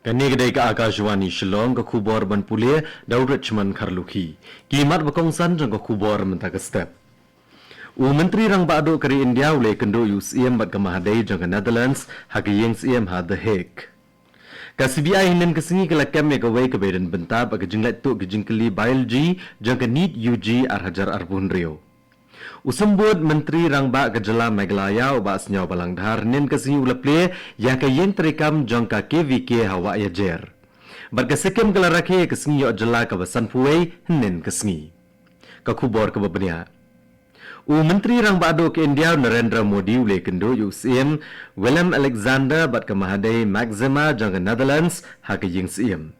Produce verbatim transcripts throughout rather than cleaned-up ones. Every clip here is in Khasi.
Kane ka dei ka Akashvani Shillong, ka khubor ban pule da u Richmond Kharlukhi. Ki mat ba kongsan jong ka khubor mynta ka step. U Myntri Rangbah Duh ka ri India u la ïakynduh ïa u Syiem bad ka Mahadei jong ka Netherlands ha ka ïing Syiem ha The Hague. Ka C B I hynnin ka sngi ka la kem ïa kawei kaba ïadon bynta bad ka jinglait tuh ki jingkylli biology jong ka NEET U G ar hajar arphew hynriew. U Symbud Myntri Rangbah ka jylla Meghalaya u Bah Sniawbhalang Dhar hynnin ka sngi u la plie ïa ka ïing treikam jong ka K V K ha Wah Ïajer. Bad ka Sikkim ka la rakhe ïa ka sngi ïoh jylla kaba sanphew wei hynnin ka sngi. Ka khubor kaba bniah. U Myntri Rangbah Duh ka India u Narendra Modi u la ïakynduh ïa u Syiem Willem Alexander bad ka Mahadei Maxima jong ka Netherlands ha ka ïing Syiem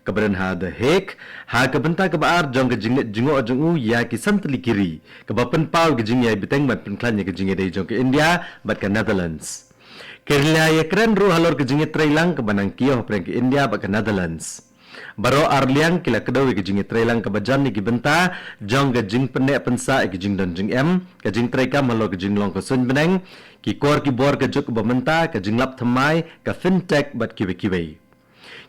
kaba don ha The Hague, ha ka bynta kaba ar jong ka jingleit jngoh jong u ïa ki san tylli ki ri, kaba pynpaw ïa ka jingïai bteng bad pynkhlaiñ ïa ka jingïadei jong ka India bad ka Netherlands. Ki la ïakren ruh halor ka jingïatreilang kaba nang kiew hapdeng ka India bad ka Netherlands. Baroh ar liang ki la kdew ïa ka jingïatreilang kaba jan ïa ki bynta jong ka jingpynneh pynsah ïa ka jingdon jingem, ka jingtreikam halor ka jinglong ka suiñ bneng, ki kor ki bor ka juk kaba mynta, ka jinglap thymmai, ka fintech bad kiwei kiwei.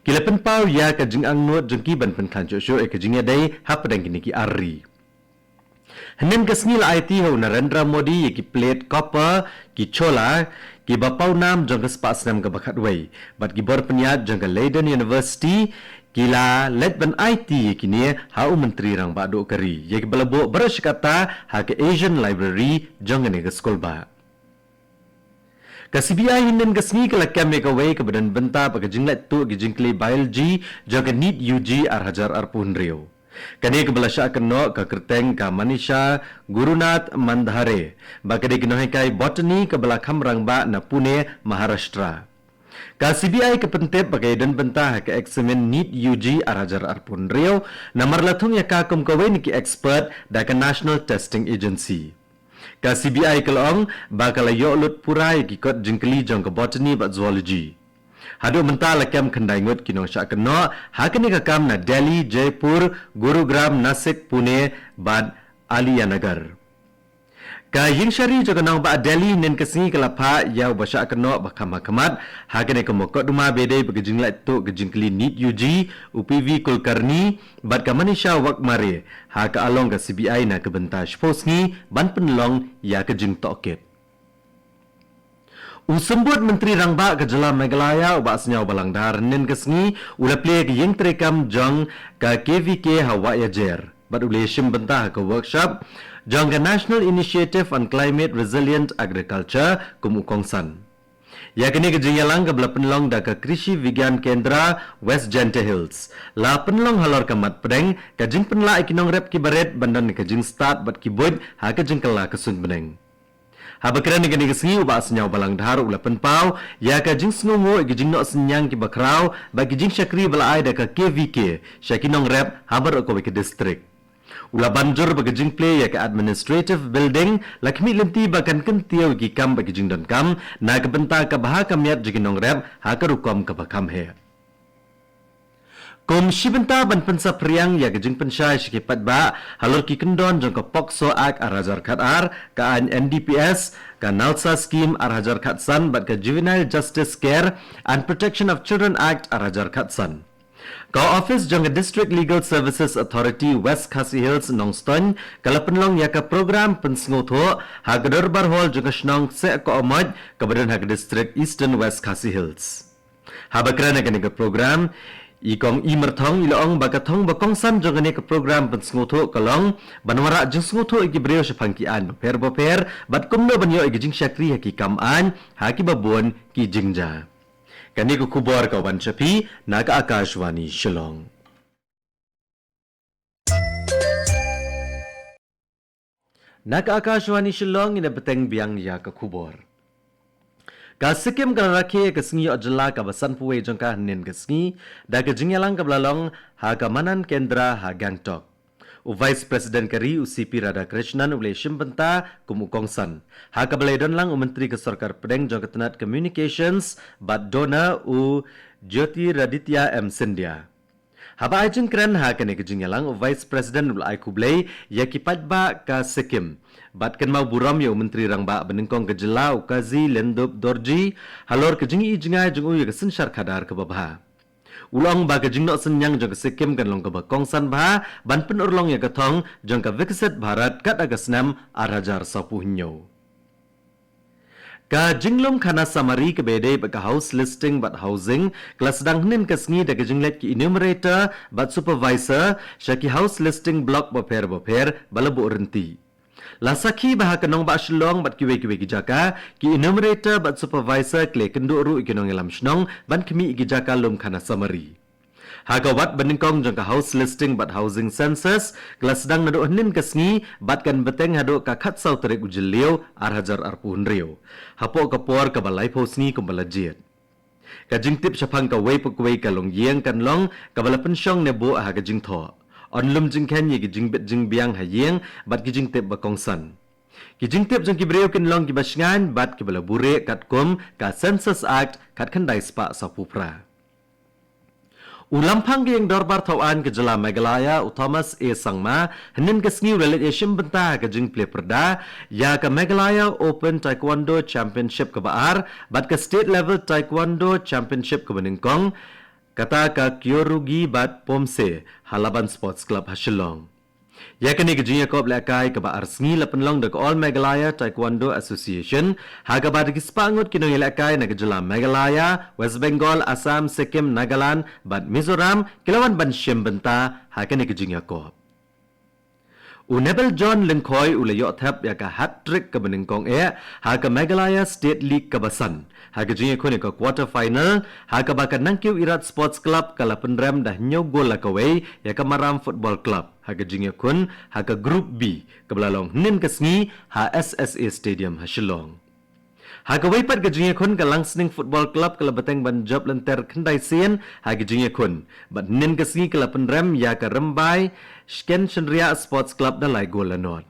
Ki la pynpaw ïa ka jingangnud jong ki ban pynkhlaiñ shuh shuh ïa ka jingïadei hapdeng kine ki ar ri. Hynnin ka sngi la aiti ha u Narendra Modi ïa ki plate copper, ki chola, kiba paw nam jong ka spah snem kaba khatwei bad ki bor pynïaid jong ka Leiden University, ki la leit ban aiti ïa kine ha u Myntri Rangbah Duh ka ri, ïa kiba la buh baroh shi katta ha ka Asian Library jong kane ka skulbah. Ka C B I hynnin ka sngi ka la kem ïa kawei kaba don bynta bad ka jinglait tuh ki jingkylli biology jong ka NEET U G ar hajar arphew hynriew. Kane kaba la shah kynnoh ka kyrteng ka Manisha Gurunath Mandhare, ba ka dei ka nonghikai botany kaba la kham rangbah na Pune, Maharashtra. Ka C B I ka pyntip ba ka ïadon bynta ha ka eksamin NEET U G ar hajar arphew hynriew, namar la thung ïa ka kum kawei na ki expert da ka National Testing Agency. Ka C B I ka la ong ba ka la ïoh lut pura ïa ki kot jingkylli jong ka botany bad zoology. Haduh mynta la kem khyndai ngut ki nongshah kynnoh ha kane ka kam na Delhi, Jaipur, Gurugram, Nasik, Pune bad Ahilanagar. Ka ïing shari jong ka nongbah Delhi hynnin ka sngi ka la phah ïa uba shah kynnoh ba kham hakhmat ha kane ka mukotduma ba ïadei bad ka jinglait tuh ka jingkylli NEET U G, u P V Kulkarni bad ka Manisha Waghmare ha ka along ka C B I na ka bynta shiphew sngi ban pynlong ïa ka jingtohkit. U Symbud Myntri Rangbah ka jylla Meghalaya u Bah Sniawbhalang Dhar hynnin ka sngi u la plie ïa ka ïing treikam jong ka K V K ha Wah Ïajer bad u la ïashim bynta ha ka workshop jong ka National Initiative on Climate Resilient Agriculture kum u kongsan. Ïa kane ka jingïalang kaba la pynlong da ka Krishi Vigyan Kendra West Jaiñtia Hills la pynlong halor ka mat pdeng ka jingpynlah ïa ki nongrep kiba rit ban don ka jingstad bad ki buit ha ka jingkylla ka suiñ bneng. Haba kren ha kane ka sngi u Bah Sniawbhalang Dhar u la pynpaw ïa ka jingsngewnguh ïa ki jingnoh synñiang kiba khraw bad ki jingshakri ba la ai da ka K V K sha ki nongrep ha baroh kawei ka district. U la ban jur ba ka jingplie ïa ka administrative building la khmih lynti ba kan kyntiew ïa ki kam bad ki jingdonkam na ka bynta ka bha ka miat jong ki nongrep ha ka rukom kaba kham heh. Kum shi bynta ban pynsaphriang ïa ka jingpynshai sha ki paidbah halor ki kyndon jong ka POCSO Act ar hajar khatar, ka aiñ N D P S, ka NALSA Scheme ar hajar khatsan bad ka Juvenile Justice Care and Protection of Children Act ar hajar khatsan, ka ophis jong ka District Legal Services Authority West Khasi Hills Nongstoiñ ka la pynlong ïa ka program pynsngewthuh ha ka Dorbar Hall jong ka shnong Seh Kohmoit kaba don ha ka district Eastern West Khasi Hills. Haba kren ha kane ka program, i Kong E Myrthong i la ong ba ka thong ba kongsan jong kane ka program pynsngewthuh ka long ban wanrah jingsngewthuh ïa ki briew shaphang ki aiñ bapher bapher bad kumno ban ïoh ïa ki jingshakri ha ki kam aiñ ha kiba bun ki jingjia. Kane ka khubor ka wan sha phi na ka Akashvani Shillong. Na ka Akashvani Shillong, ngin ïa bteng biang ïa ka khubor. Ka Sikkim ka la rakhe ïa ka sngi ïoh jylla kaba sanphew wei jong ka hynnin ka sngi da ka jingïalang kaba la long ha ka Manan Kendra ha Gangtok. U Vice President ka ri u C P Radhakrishnan u la ïashim bynta kum u kongsan, ha kaba la ïadon lang u Myntri ka Sorkar Pdeng jong ka tnat Communications bad DoNER u Jyotiraditya M Scindia. Haba ai jingkren ha kane ka jingïalang, u Vice President u la ai khublei ïa ki paidbah ka Sikkim bad kynmaw burom ïa u Myntri Rangbah ba nyngkong ka jylla u Kazi Lhendup Dorji halor ka jingïohi jngai jong u ïa ka synshar khadar kaba bha. U la ong ba ka jingnoh synñiang jong ka Sikkim kan long kaba kongsan bha ban pynurlong ïa ka thong jong ka Viksit Bharat kat ha ka snem ar hajar sawphew hynñiew. Ka jinglum khana samari kaba ïadei bad ka house listing bad housing ka la sdang hynnin ka sngi da ka jingleit ki enumerator bad supervisor sha ki house listing block bapher bapher ba la buh rynti. La sakhi ba ha ka nongbah Shillong bad kiwei kiwei ki jaka, ki enumerator bad supervisor ki la ïakynduh ruh ïa ki nongïalam shnong ban khmih ïa ki jaka lum khana samari. Ha ka wat banyngkong jong ka house listing bad housing census ka la sdang naduh hynnin ka sngi bad kan bteng haduh ka khatsaw tarik u Jylliew ar hajar arphew hynriew, hapoh ka por kaba laiphew sngi kumba la jied. Ka jingtip shaphang kawei pa kawei ka longïing kan long kaba la pynshong ne buh ha ka jingthoh. Yn lum jingkheiñ ïa ka jingbit jingbiang ha ïing bad ki jingtip ba kongsan. Ki jingtip jong ki briew kin long kiba shngaiñ bad kiba la buhrieh katkum ka Census Act khatkhyndai spah sawphew phra. U Lamphang ka Ïing Dorbar Thawaiñ ka Jylla Meghalaya, u Thomas A Sangma, hynnin ka sngi u la leit ïashim bynta ha ka jingplie pyrda ïa ka Meghalaya Open Taekwondo Championship kaba ar bad ka State Level Taekwondo Championship kaba nyngkong, kata ka Kyorugi bad Pomse ha Laban Sports Club ha Shillong. Ïa kane ka jingïakop lehkai kaba ar sngi la pynlong da ka All Meghalaya Taekwondo Association, ha kaba da ki spah ngut ki nongïalehkai na ka Jylla Meghalaya, West Bengal, Assam, Sikkim, Nagaland bad Mizoram ki la wan ban shim bynta ha kane ka jingïakop. U Nebel John Lyngkhoi u la ïoh thep ïa ka hat-trick kaba nyngkong eh ha ka Meghalaya State League kaba san ha ka jingïakhun ïa ka quarter final, ha kaba ka Nangkiew Irat Sports Club ka la pynrem da hynñiew gol la kawei ïa ka Maram Football Club ha ka jingïakhun ha ka Group B kaba la long hynnin ka sngi ha S S A Stadium ha Shillong. Ha kawei pat ka jingïakhun, ka Langsning Football Club ka la bteng ban jop lynter khyndai sien ha ka jingïakhun bad hynnin ka sngi ka la pynrem ïa ka Rymbai Shken Shynriah Sports Club da lai gol la nod.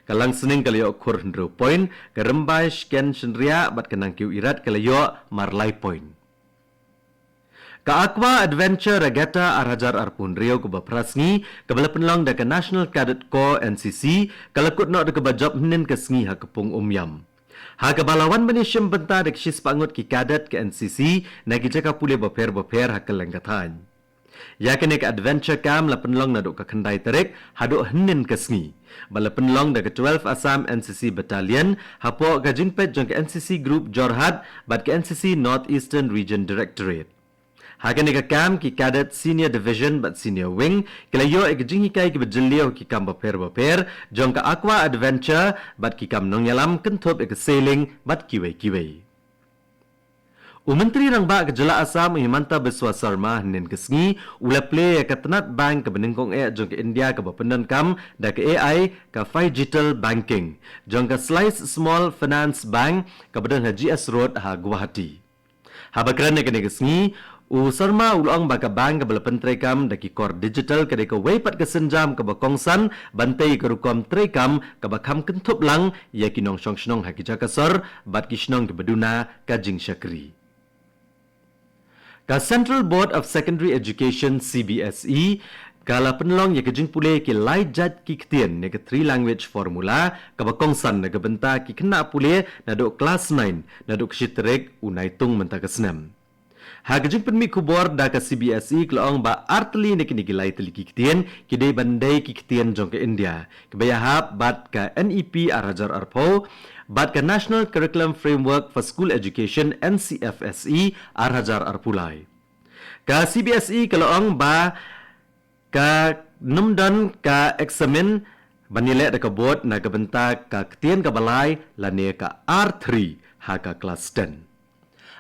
Ka Langsning ka la ïoh khur hynriew point, ka Rymbai Shken Shynriah bad ka Nangkiew Irat ka la ïoh mar lai point. Ka Aqua Adventure Regatta ar hajar arphew hynriew kaba phra sngi kaba la pynlong da ka National Cadet Corps, N C C, ka la kut noh da kaba jop hynnin ka sngi ha ka pung Umiam, ha kaba la wan ban ïashim bynta da ka shispah ngut ki cadet ka N C C na ki jaka pule bapher bapher ha kylleng ka thaiñ. Ïa kane ka Adventure Camp la pynlong naduh ka khyndai tarik haduh hynnin ka sngi, ba la pynlong da ka twelve Assam N C C Battalion hapoh ka jingpeit jong ka N C C Group Jorhat bad ka N C C North Eastern Region Directorate. Ha kane ka camp, ki cadet Senior Division bad Senior Wing ki la ïoh ïa ka jinghikai kaba jylliew ha ki kam bapher bapher jong ka Aqua Adventure bad ki kam nongïalam kynthup ïa ka sailing bad kiwei kiwei. U Myntri Rangbah ka Jylla Assam, u Himanta Biswa Sarma, hynnin ka sngi u la plie ïa ka tnat bank kaba nyngkong eh jong ka India kaba pyndonkam da ka A I, ka Phygital Banking, jong ka Slice Small Finance Bank kaba don ha G S Road ha Guwahati. Haba kren ha kane ka sngi, u Sarma u la ong ba ka bank kaba la pyntreikam da ki kor digital ka dei kawei pat ka sienjam kaba kongsan ban tei ïa ka rukom treikam kaba kham kynthup lang ïa ki nongshong shnong ha ki jaka sor bad ki shnong kiba duna ka jingshakri. Ka Central Board of Secondary Education, C B S E, ka la pynlong ïa ka jingpule ki lai jait ki ktien ne ka Three Language Formula kaba kongsan na ka bynta ki khynnah pule naduh klas nine naduh ka shi tarik u Naitung mynta ka snem. Ha ka jingpynmih khubor da ka C B S E ka la ong ba ar tylli na kine ki lai tylli ki ktien ki dei ban dei ki ktien jong ka India kiba ïahap bad ka N E P ar hajar arphew bad ka National Curriculum Framework for School Education, N C F S E, ar hajar arphew lai. Ka C B S E ka la ong ba kan ym don ka eksamin ban ïaleh da ka board na ka bynta ka ktien kaba lai lane ka R three ha ka klas ten.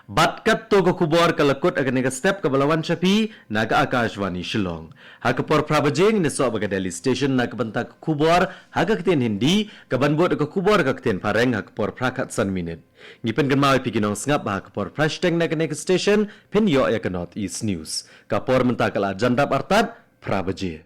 Bad katto ka khubor ka la kut ha kane ka step kaba la wan sha phi na ka Akashvani Shillong. Ha ka por phra baje ngin ïasoh bad ka Delhi Station na ka bynta ka khubor ha ka ktien Hindi, kaban bud ka khubor ha ka ktien Phareng ha ka por phra khatsan minit. Ngi pynkynmaw ïa phi ki nongsngap ba ha ka por phra shiteng na kane ka station phin ïoh ïa ka North East News. Ka por mynta ka la jan dap artat phra baje.